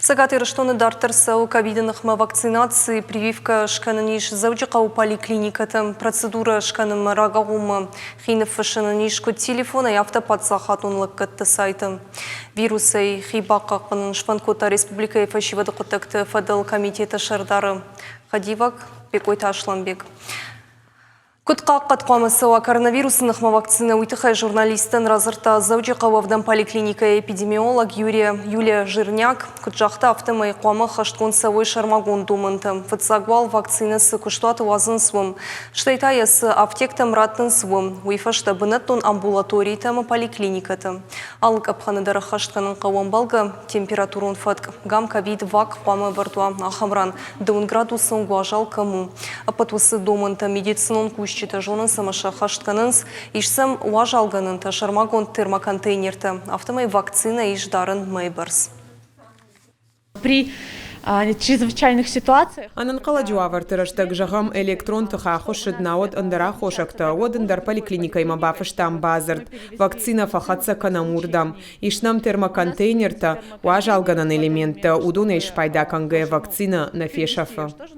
Цӕгат Ирыстоны дарддӕр цӕуы ковиды ныхмӕ вакцинаци. Прививкӕ скӕнын ис Дзӕуджыхъӕуы поликлиникӕты. Процедурӕ скӕнынмӕ рагагъоммӕ хи ныффыссынӕн ис куыд телефонӕй, афтӕ паддзахадон лӕггӕдты сайты. Вирусӕй хи бахъахъхъӕнын сфӕнд кодта республикӕйы фӕсивӕды хъуыддӕгты фӕдыл комитеты сӕрдары хӕдивӕг Бекъойты Асланбег. Куыд хъахъхъӕд хъуамӕ цӕуа коронавирусы ныхмӕ вакцинӕ, уый тыххӕй журналисттӕн радзырдта Дзӕуджыхъӕуы ӕвдӕм поликлиникӕйы эпидемиолог Юрия, Юлия Жирняк. Куыд загъта, афтӕмӕй хъуамӕ ӕххӕстгонд цӕуой сӕрмагонд домӕнтӕ. Фыццаг уал вакцинӕ цы куыстуаты уадзынц, уым. Стӕй та йӕ цы афтектӕм раттынц, уым. Уый фӕстӕ бынӕттон амбулаторитӕ ӕмӕ поликлиникӕты. Алы къӕпхӕны дӕр ӕххӕст кӕнын хъӕуы ӕмбӕлгӕ температурон фӕтк. Гам-ковид вак хъуамӕ ӕвӕрд уа ахӕм ран, дыууын градусы онг уазал кӕм у. Ӕппӕт уыцы домӕнтӕ медицинон кусджытӕ зонынц ӕмӕ сӕ хӕст кӕнынц. Ис сӕм уазалгӕнӕнтӕ, сӕрмагонд термоконтейнертӕ. Афтӕмӕй вакцинӕ ис дарын мӕйы бӕрц. При чрезвычайных ситуациях. Ӕнӕнхъӕлӕджы уавӕрты рӕстӕг, зӕгъӕм, электрон тых ахуыссыд, науӕд ӕндӕр аххосӕгтӕ, уӕд ӕндӕр поликлиникӕимӕ бафыстам бадзырд. Вакцинӕ фӕхӕццӕ кӕнӕм уырдӕм. Ис нӕм термоконтейнертӕ, уазалгӕнӕн элементтӕ, уыдонӕй спайда кӕнгӕйӕ вакцинӕ нӕ фесӕфы.